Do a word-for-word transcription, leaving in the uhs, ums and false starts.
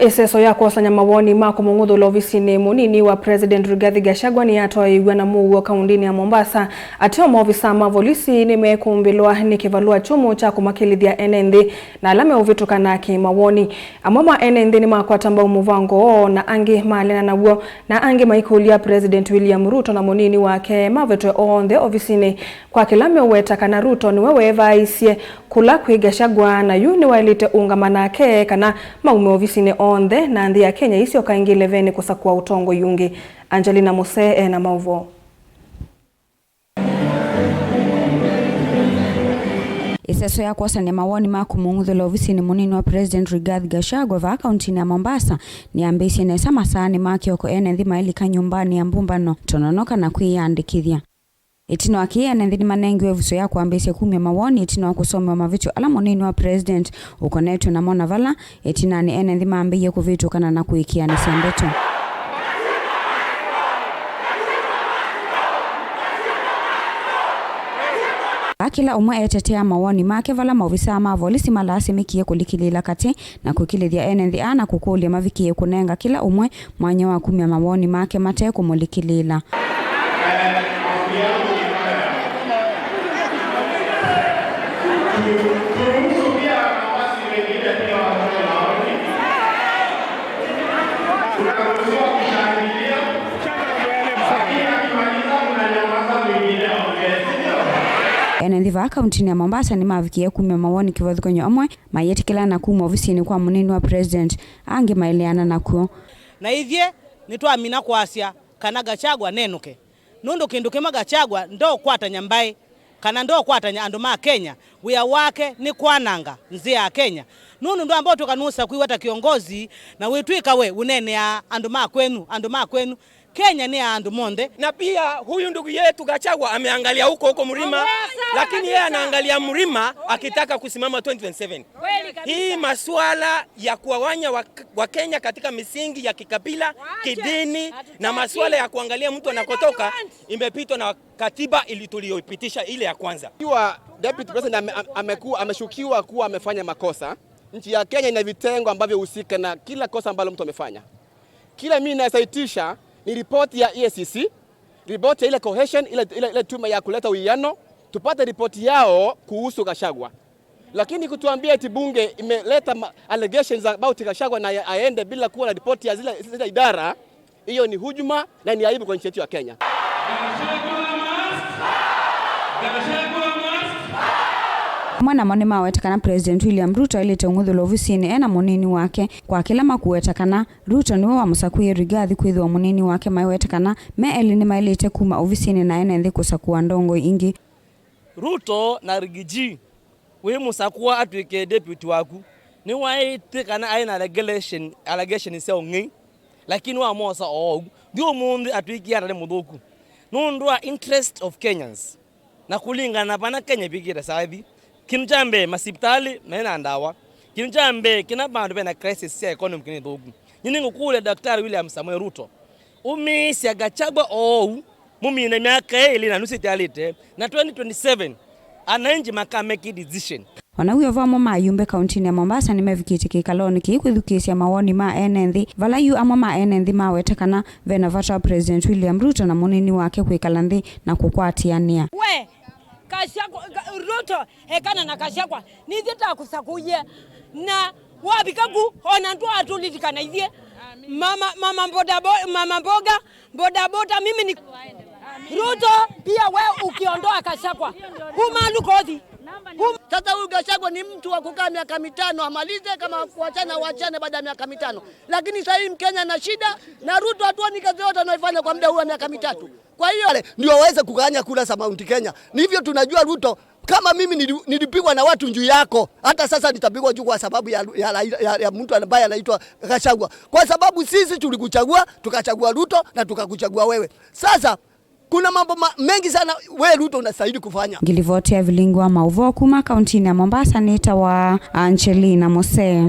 Ĩseso ya kwosany'a mawoni ma kũmũng'uthũla ovisinĩ mũnini wa President Rigathi Gachagua nĩyatwaĩĩw'a na mũuo kaũndĩnĩ ya Mombasa. Ateo maovisaa ma volisi nĩmekũmbĩlwa nĩ kĩvalũa kyũmũ kya kũmakĩlĩthya ene nthĩ na ala meũvĩtũkana kĩ-mawoni. Amwe ma ene nthĩ nĩmakwata mbau mũvango woo na angĩ maleana naw'o, na angĩ maikũlya President William Ruto na mũnini wake mavetwe onthe ovisinĩ kwa kĩla meũweta kana Ruto nĩwe weevaaisye kũla kwĩ Gachagua, na yu nĩwaĩlĩte ũngama nake kana maume ovisinĩ onthe, na nthĩ ya Kenya ĩisyoka ĩngĩ ĩlevenĩ kũsakũa ũtongoi ũngĩ. Angelina Musee ena maũvoo. Ĩseso ya kwosany'a mawoni ma kũmũng'uthũla ovisinĩ mũnini wa President Rigathi Gachagua vaa kaũntĩnĩ ya Mombasa nĩyambĩĩsye nesa masaanĩ ma kĩoko, ene nthĩ mailika nyũmbanĩ ya mbũmbano Tononoka na kwĩyandĩkĩthya. Ĩtina wa kĩĩ, ene nthĩ nĩmanengiwe ĩvuso ya kwambĩĩsya kumya mawoni ĩtina wa kũsomewa mavĩtyo ala mũnini wa President ũkonetw'e namo, na vala ĩtinanĩ ene nthĩ mambĩĩie kũvĩtũkana na kũĩkĩanĩsya ndeto. Kĩla ũmwe etetea mawoni make, vala maovisaa ma volisi malaasimĩkie kũlikĩlĩĩla katĩ na kũĩkĩlĩthya ene nthĩ aa na kũkũlya mavikĩe kũnenga kĩla ũmwe mwanya wa kumya mawoni make mate kũmũlikĩlĩĩla. Ene nthĩ vaa kaũntĩnĩ ya Mombasa nĩmavikie kumya mawoni kĩvathũkany'o, amwe mayĩtĩkĩlana kuma ovisinĩ kwa mũnini wa President, angĩ maeleana nakw'o. Na ithyĩ nĩtwamina kwasya kana Gachagua nenũke, nũndũ kĩndũ kĩmwe, Gachagua ndokwatany'a mbaĩ kana ndokwatany'a andũ ma Kenya. Wĩa wake nĩ kwananga nzĩ ya Kenya, nũndũ ndwamba ũtw'ĩka nũsakwĩwa ta kĩongozi na wĩtw'ĩka we ũneeneaa andũ ma kwenyu, andũ ma kwenyu. Kenya nĩ ya andũ monthe. Na pia huyu ndugu yetu Gachagua ameangalia huko huko mlima, lakini yeye anaangalia mlima akitaka kusimama twenty twenty-seven. Hii masuala ya kuwagawanya wa, wa Kenya katika misingi ya kikabila, kidini na masuala ya kuangalia mtu anakotoka imepitwa na katiba ili tuliyoipitisha ile ya kwanza. Ikiwa Deputy President ame-, ame-, amekuwa, ameshukiwa kuwa amefanya makosa, nchi ya Kenya ina vitengo ambavyo husika na kila kosa ambalo mtu amefanya. Kila mimi naweza itisha ni ripoti ya E A C C, ripoti ya ile cohesion, ile, ile, ile tume ya kuleta uwiano, tupate ripoti yao kuhusu Gachagua. Lakini kutuambia eti bunge imeleta ma-, allegations about Gachagua na ya-, aende bila kuwa na ripoti ya zile, zile idara, hiyo ni hujuma na ni aibu kwa nchi yetu ya Kenya. Amwe namo nĩmaweta kana President William Ruto aĩlĩte ũng'uthũlwa ovisinĩ e na mũnini wake kwa kĩla makũweta kana Ruto nĩwe wamũsakũie Rigathi kwĩthĩwa mũnini wake. Maiweta kana me elĩ nĩmaĩlĩte kuma ovisinĩ na ene nthĩ kũsakũa ndongoi ingĩ. Ruto na Rigiji, wĩ mũsakũa atw'ĩke deputy waku, nĩwaĩtye kana aĩ na allegation, allegation sya ũng'ei, lakini wamwosa oou. Nthĩ ũmũnthĩ atw'ĩkie ata nĩ mũthũku nũndũ wa interest of Kenyans. Na kũlingana na vana Kenya ĩvikĩte saa ithi, kĩndũ kya mbee, masipitali me na ndawa. Kĩndũ kya mbee, kĩna vandũ ve na crisis sya economy kĩnĩ thũku. Nyie nĩngũkũlya Daktari William Samoei Ruto, ũmĩĩsya Gachagua oou, mũmine myaka ĩĩlĩ na nusu ĩtialĩte, na twenty twenty-seven ananchi makamake decision. O na wĩo vo, amwe ma ayumbe kaũntĩnĩ ya Mombasa nĩmevikĩte kĩkalonĩ kĩĩ kwĩthukĩĩsya mawoni ma ene nthĩ, vala yu amwe ma ene nthĩ maweta kana ve na vata wa President William Ruto na mũnini wake kwĩkala nthĩ na kũkwatĩanĩa. We, Gachagua, Ga-, Ruto, ekana na Gachagua, nithyĩ takũsakũie, na wavika ku, ona ndwatũlilikana ithyĩ. Mama, mama boda bo-, mama mboga, boda boda, mimi ni Ruto, pia we ukiondoa Gachagua. Huma lukothi. Hum- Sasa huyu Gachagua ni mtu wa kukaa miaka mitano, amalize, kama kuachana, wachane baada ya miaka mitano. Lakini sasa hii Mkenya ana shida, na Ruto hatuoni kazi yote anaifanya kwa muda huu wa miaka mitatu. Kwa hiyo, wale ndio waweze kugawanya kura za Mount Kenya. Ni hivyo tunajua Ruto, kama mimi nili-, nilipigwa na watu juu yako, hata sasa nitapigwa juu kwa sababu ya, ya, ya, ya, ya mtu ambaye anaitwa Gachagua. Kwa sababu sisi tulikuchagua, tukachagua Ruto na tukakuchagua wewe. Sasa, kuna mambo ma-, mengi sana wewe Ruto unastahili kufanya. Ngilivoti ya vilingi wa maũvoo kuma kaũntĩnĩ ya Mombasa nĩtawa Angelina Mose.